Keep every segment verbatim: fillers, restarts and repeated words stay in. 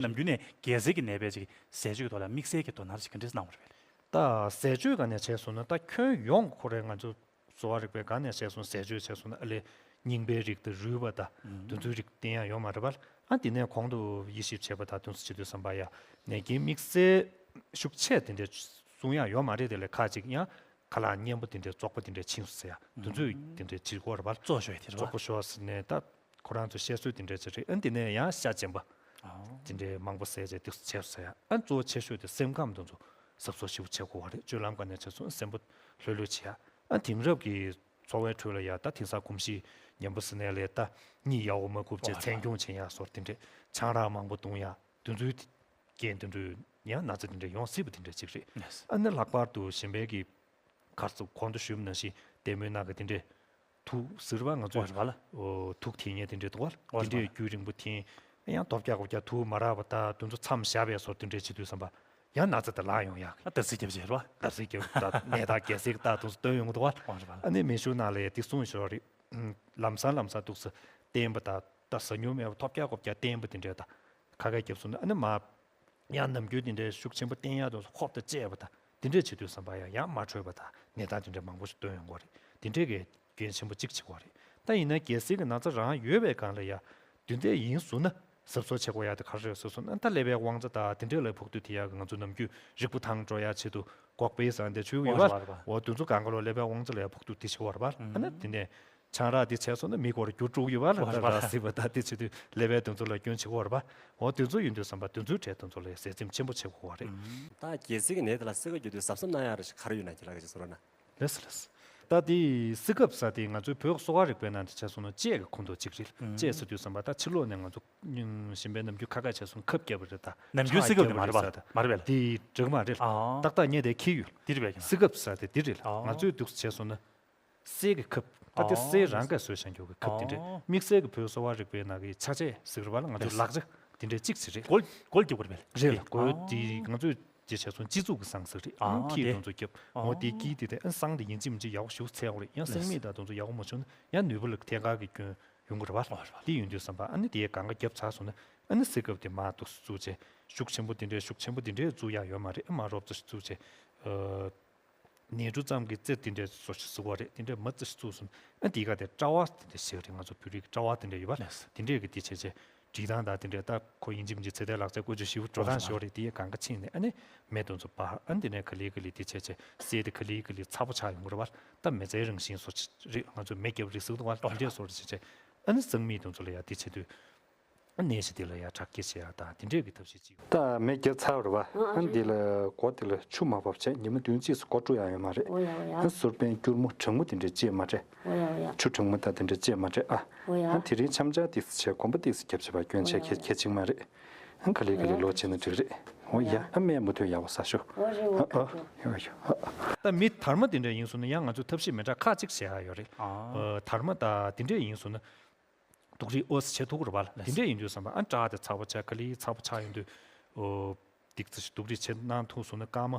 ནམ་རྒྱུན་ནས་རྒྱལ་སྲིད་ཀྱི་ནད་པའི་ཅིག་ཟས་སྤྱོད་ཐོག་ལ་དམིགས་བསལ་གྱི་དོ་སྣང་ཞིག་ག་འདྲས་གནང་བ་རེད་པས། ད་ཟས་སྤྱོད་སྒང་ནས་བྱས་སོང་ན་ད་ཁྱོན་ཡོངས་ཁོ་རའི་ང་ཚོ་གསོ་བ་རིག་པའི་སྒང་ནས་བྱས་སོང་ཟས་སྤྱོད་བྱས་སོང་ན་ཨ་ལས་རྙིང་པའི་རིགས་དང་རུལ་བ་དང་དེ་ཚོའི་རིགས་བསྟེན་ཡག་ཡོད་མ་རེད་པ། ཨ་དེ་ནས་གོང་དུ་དབྱེ་ཞིབ་བྱས་པ་དང་དེ་ཚོ་བྱེད་དུས་ཙམ་པ་ཡ་ནད་རྐྱེན་དམིགས་བསལ་ཤུགས་ཆེ་དེ་འདྲས་གསུང་ཡག་ཡོད་མ་རེད། དེ་ལས་ཁ་ཅིག་ཡང་ཁ་ལག་མཉེན་པོ་དེ་འདྲས་བཙོག་པ་དེ་འདྲས་ཕྱིན་སོང་ཟེར་ཡ་དེ་ཚོས་དེ་འདྲས་བྱེད་དགོས་རེད་པ། བཙོག་ཤོས་དེ་རེད་པ། བཙོག་པོ་ཤོར་ཟེར་ནས་ད་ཁོ་རང་ཚོ་བཤད་སྲོལ་དེ་འདྲས་ཅིག་རེད། ཨ་དེ་ནས་ཡང་ཤ་རྗེན་པ་དེ་འདྲས་མང་པོ་བཟས་བྱས་དེ་བྱས་སོང་ཟེར་ཡ། ཨ་གཙོ་བོ་ཆེ་ཤོས་དེ་སེམས་ཁམས་དེ་ཚོ་གཟབ་གཟབ་ཞིབ་པོ་བྱེད་དགོས་པ་རེད། སྤྱོད་ལམ་སྒང་ནས་བྱས་སོང་སེམས་པ་ལྷོད་ལྷོད་བྱེད་ཡ། ཨ་དེང་རབས་ཀྱི་འཚོ་བའི་ཁྲོད་ལ་ཡ་ད་དེང་སང་གོམས་གཤིས་ཉམས་པོ་ཟེར་ནས་ལས་ད་གཉིད་ཡག་པོ་མ་ཁུག་བྱས་ཨོ་མཚན་སྐྱུང་བྱེད་ཡ་སོགས་དེ་འདྲས་ཆང་རག་མང་པོ་བཏུང་ཡ་དེ་ཚོའི་རྐྱེན་དེ་འདྲའི་ཡང་ན་ཚ་དེ་འདྲ་ཡོང་སྲིད་པ་དེ་འདྲ་ཅིག་རེད། ཨ་ནི་ལྷག་པར་དུ་གཞན་པའི་གི་གར་སོགས་གོང་དུ་ཞུས་པ་ནང་བཞིན་ལྟད་མོའི་ནང་གི་དེ་འདྲའི་དུག་ཟེར་བ་ང་ཚོས་ཨོ་རེད་པ་ལ། ཨོ་དུག་འཐེན་མཁན་དེ་འདྲ་འདུག་པ། ཨོ་དེ་རེད་པ་འདྲའི་ལ། རྒྱུན་རིང་པོ་འཐེན་ཡང་ལྟོ་བརྒྱག་ལྐོག་བརྒྱག་དུག་མ་རག་པ་ད་དུ་ཚོ་མཚམས་བཞག་པའི་སོར་དེ་འདྲ་བྱེད་དུས་ཙམ་པ་ཡང་ན་ཚ་དེ་ལངས་ཡོང་ཡག་ཨ་བརྡབ་གསིག་རྒྱབ་བྱེད་རེད་པ། བརྡབ་གསིག་རྒྱབ་ད་ནད་རྟགས་གལ་སྲིད་ད་དུ་ཚོ་སྟོན་ཡོང་གི་འདུག་པ། ཨོ་རེད་པ་ལ། ཨ་ནི་མེ་ཤུགས་ནང་ལ་ཡ་དེ་གསུངས་ཞོར་རེད། ལམ་སང་ལམ་སང་དུག་ཚོ་བསྟེན་པ་ད་ད་ཟ་མྱོང་མེད་པ་ལྟོ་བརྒྱག་ལྐོག་བརྒྱག་བསྟེན་པ་དེ་འདྲ་ད་ཁ་ཁ་རྒྱབ་སོང་ན་ཨ་ནི་མ། ཡང་ནམ་རྒྱུན་དེ་འདྲའི་ཤུགས་ཆེན་པོ་བསྟེན་ཡག་དུ་ཧོབ་ཏེ་བཅད་པ་དང་དེ་འདྲས་བྱེད་དུས་ཙམ་པ་ཡང་ཡང་མ་འཕྲོད་པ་དང་ནད་རྟགས་དེ་འདྲ་མང་པོ་ཞིག་སྟོན་ཡོང་གི་རེད། དེ་འདྲས་ཀྱི་རྐྱེན་ཆེན་པོ་གཅིག་བྱེད་ཀྱི་རེད། ད་ཡིན་ན་གལ་སྲིད་ཀྱི་ན་ཚ་རང་ཡོད་པའི་སྒང་ལ་ཡ་དུས་འདས་ཡིན་སོང་ན་གཟབ་གཟབ་བྱེད་དགོས་ཡག་དེ་ག་རེ་རེད་ཟེར་སོང་ན་ད་ཀླད་པའི་དབང་རྩ་དང་དེ་འདྲས་ལ་ཕོག་ཐུག་དེ་ཡག་གི་ང་ཚོ་ནམ་རྒྱུན་རིག་པ་ཐང་འགྲོ་ཡག་ཆེད་དུ་སྒོག་པའི་ཟ་འདྲ་ཆུ་ཡོད་པ། འོ་དེ་ཚོ་གང་ག་ལོ་ཀླད་པའི་དབང་རྩ་ལ་ཡ་ཕོག་ཐུག་དེ་བྱེད་ཀྱི་རེད་པ། ཨ་ནི་དེ་ནས། ཆང་རག་འདི་བྱས་སོང་ན་མི་སྐོར་རྒྱུ་དཀྲུག་ཡོད་པ་ལ་ད་ལྟ་སྲིད་པ་ད་འདི་བྱེད་དུས་ཀླད་པའི་དོན་ཚོ་ལ་སྐྱོན་བྱེད་དགོས་རེད་པ། འོ་དེ་ཚོ་ཡིན་དུས་བསམ་པ་དེ་ཚོའི་གྲས་དེ་ཚོ་ལ་ཟས་ཚིམ་ཆེན་པོ་བྱེད་དགོས་རེད། ད་རྒྱལ་སྲིད་ཀྱི་ནད་དེ་ལ་སེལ་ག་རྒྱུ་དུས་གཟབ་གཟབ་གནང་ཡག་རེ་ཞིག་ག་རེ་ཡོད་ན་ཁྱེད་ལ་ག་ཅིག་གསུང་རོགས་གནང་། ལགས་སོ་ལགས་སོ། ད་དེ་སེལ་ཁབ་ཟེར་དེ་ང་ཚོའི་བོད་གསོ་བ་རིག་པའི་ནང་དུ་བྱས་སོང་ན་ལྕེ་གི་ཁོངས་གཏོགས་གཅིག་རེད། ལྕེ་ཟེར་དུས་བསམ་པ་ད་ཕྱི་ལོགས་ནས་ང་ཚོ་གཞན་པའི་ནམ་རྒྱུན་ཁ་ཁ་བྱས་སོང་ཁབ་བརྒྱབ་པ་རེད་ད། ནམ་རྒྱུན་སེལ་ཁབ་དེ་མ་རེད་པ། མ་རེད་པས་ལ། དེ་འགྲིག་མ་རེད། ཏག་ཏག་ཉེ་དེ་ཁྱི་ཡོད། དེ་རེད་པས། སེལ་ཁབ་ཟེར་དེ་དེ་རེད་ལ། ང་ཚོའི་འདུག་བྱས་སོང་ན། གསེར་གྱི་ཁབ་ད་དེ་གསེར་རང་གིས་བཟོས་བཞག་རྒྱུ་གི་ཁབ་དེ་འདྲས། དམིགས་བསལ་གྱི་བོད་གསོ་བ་རིག་པའི་ནང་གི་ཕྱག་ཆས་ཟེར་བ་ལ་ང་ཚོའི་ལག་ཆ་དེ་འདྲས་གཅིག་ཅིག་རེད། སྒོ་སྒོ་རྒྱག་པ་རེད་པས། རེད་ལ། སྒོ་དེ་ང་ཚོས་དེ་བྱས་སོང་སྤྱི་གཙུག་གི་བཟང་ཟེར་རེད། ཨང་ཁྱི་དེ་ང་ཚོ་རྒྱབ་འོ་དེ་དཀྱིལ་དེ་དེ་ཨ་སང་དེ་ཡིན་གཅིག་མིན་གཅིག་ཡག་པོ་ཞིག་འཚལ་དགོས་རེད། ཡང་སང་མིག་དང་དེ་ཚོ་ཡག་པོ་མ་བྱུང་ན་ཡང་ནུས་པ་ལ་ཐད་ཀར་གྱི་སྐྱོན་ཡོང་གི་རེད་པ། དེ་ཡིན་དུས་བསམ་པ་ཨ་ནི་དེའི་སྒང་ག་རྒྱབ་ཚར་སོང་ན་ཨ་ནི་སེལ་ཁབ་དེ་མར་འདུག་བཙུགས་བྱས་ཤུགས་ཆེན་པོ་དེ་འདྲས་ཤུགས་ཆེན་པོ་དེ་འདྲས་བཙུགས་ཡག་ཡོད་མ་རེད། ཨ་མར་རོབ་ཙམ་ཞིག་བཙུགས་བྱས། ནས་འབྲུ་ཙམ་གྱི་རྩེར་དེ་འདྲའི་བཟོ་ཞིག་བཟོ་བ་རེད། དེ་འདྲའི་མ་རྩེ་ཞིག་བཙུགས་སོང་ཨ་འདི་ག་དེ་སྐྲ་བ་དེ་འདྲ་ཞིག་རེད། ང་ཚོ་བོད་རིགས་སྐྲ་བ་དེ་འདྲ་ཡོད་པ་དེ་འདྲས་ཀྱི་དེ་བྱས་བྱས་འབྲི་སྟངས་དང་དེ་འདྲའི་ད་ཁོ་ཡིན་གཅིག་མིན་གཅིག་ཚེ་ཐར་ལག་རྩལ་བཀོལ་སྤྱོད་ཞིབ་པོ་འགྲོ་སྟངས་ཞིག་རེད། དེ་ཡི་གང་ག་ཕྱིན་ནས་ཨ་ནི་མེ་དེ་ཚོ་སྤར་ཨ་ནི་དེ་ནས་ག་ལེ་ག་ལེ་དེ་བྱས་བྱས་གསེར་དེ་ག་ལེ་ག་ལེ་ཚ་པོ་ཆགས་ཡོང་གི་རེད་པ། ད་མེ་བཙའི་རང་བཞིན་བཟོ་ཅིག་རེད། ང་ཚོ་མེ་བརྒྱབ་རེག་ཟེར་གི་འདུག་པ། དེ་འདྲའི་བཟོ་རེ་བྱས་བྱས་ཨ་ནི་སང་མིག་དེ་ཚོ་ལ་ཡ་དེ་བྱེད་དུས། ནད་གཞི་དེ་ལ་ཡང་དྲག་སྐྱེད་བྱེད་ཡག་དང་དེ་འདྲས་ཀྱི་ཐབས་ཤེས་ཅིག་ཡོད། ད་མེ་བརྒྱབ་ཚར་བ་རེད་པ། ཨ་ཨ་འདི་ལ་སྒོ་དེ་ལ་ཆུ་མ་ཕབ་བྱས་ཉི་མ་བདུན་གཅིག་སྒོ་བཀྲུ་ཡག་ཡོད་མ་རེད། ཨོ་ཡ་ཨོ་ཡ། ཨ་སོལ་པན་སྐྱུར་མོ་གྲང་མོ་དེ་འདྲས་བཅད་མ་སྤྲད། ཨོ་ཡ་ཨོ་ཡ། ཆུ་གྲང་མོ་དང་དེ་འདྲས་བཅད་མ་སྤྲད་ཨ། ཨོ་ཡ། ཨ་དེ་རིང་འཆམ་ཅག་ཏིག་ཙི་བྱས་གོམ་པ་ཏིག་ཙི་རྒྱབ་བྱས་པ་སྐྱོན་ཆེ་ཨོ་ཡ་ཁྱད་ཁྱད་ཅིག་མ་རེད། ཨ་ག་ལེ་ག་ལེ་ལོག་བྱས་ན་འགྲིག་རེད། ཨོ་ཡ། ཨ་སྨན་མུ་མཐུད་ཡག་པོ་ཟ་ཤོག་ཨོ་རེད། ཨོ་ཨ་ཨ་ཡོ་ཡོ་ཨ། ད་མི་དར་མ་དེ་འདྲས་ཡིན་སོང་ན་ཡང་ང་ཚོས་ཐབས་ཤེས་མི་འདྲ་ཁག་ཅིག་བྱེད་ཡག་ཡོད་རེད། ཨ་དར་མ་ད་དེ་འདྲས་ཡིན་སོང་ན། སྡུག་རིགས་ཨོ་ཙི་བྱེད་ཐུབ་ཀྱི་རེད་པ། དེ་འདྲས་ཡིན་དུས་བསམ་པ་ཨ་སྐྲ་དེ་ཚ་པོ་ཆགས་ག་ལེ་ཚ་པོ་ཆགས་ཡོང་དུས། ཨོ། ཏིག་ཙི་ཞིག་སྡུག་རིགས་བྱེད་གནང་ཐུབ་སོང་ན་སྐར་མ་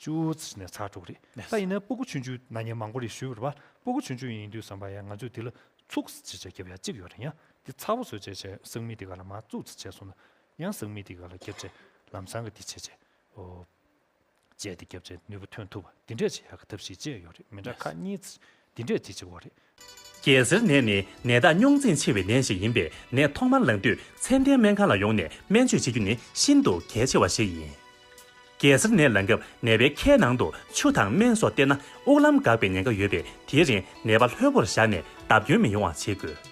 བཅུ་ཙམ་ནས་ཚར་འགྲོ་གི་རེད། ད་ཡིན་ན་སྤུ་གུ་ཆུང་ཆུང་ན་ནིང་མང་པོ་རེད་ཞུས་པ་རེད་པ། སྤུ་གུ་ཆུང་ཆུང་ཡིན་དུས་བསམ་པ་ཡང་ང་ཚོས་དེ་ལ་ཚུགས་ཙམ་བྱས་བྱས་རྒྱབ་ཡག་གཅིག་ཡོད་རེད། ཡང་དེ་ཚ་པོ་བཟོས་བྱས་བྱས་སང་མིག་དེ་ག་ལ་མར་བཙུགས་ཙམ་བྱས་སོང་ན་ཡང་སང་མིག་དེ་ག་ལ་རྒྱབ་བྱས་ལམ་སང་གི་དེ་བྱས་བྱས་ཨོ། བཅད་དེ་རྒྱབ་བྱས་ནུས་པ་ཐོན་ཐུབ་པ་དེ་འདྲས་བྱེད་ཡག་གི་ཐབས་ཤེས་བཅས་ཡོད་རེད། མི་འདྲ་ཁག་གཉིས་དེ་འདྲས་དེ་བྱེད་དགོས་རེད། གེ་སར་ནད་ནི་ནད་རྟགས་རྙོག་འཛིང་ཆེ་བའི་ནད་ཞིག་ཡིན་པས་ནད་ཐོག་མར་ལངས་དུས་ཚད་ལྡན་སྨན་ཁང་ལ་ཡོང་ནས་སྨན་བཅོས་བྱེད་རྒྱུ་ནི་ཤིན་ཏུ་གལ་ཆེ་བ་ཞིག་ཡིན། གེ་སར་ནད་ལངས་སྐབས་ནད་པའི་ཁའི་ནང་དུ་ཆུ་དང་སྨན་སོགས་བསྟེན་ན་དབུགས་ལམ་འགག་པའི་ཉེན་ཁ་ཡོད་པས་དེའི་རིང་ནད་པ་ལྷོད་པོར་བཞག་ནས་བརྡབ་སྐྱོན་མི་ཡོང་བ་བྱེད་དགོས།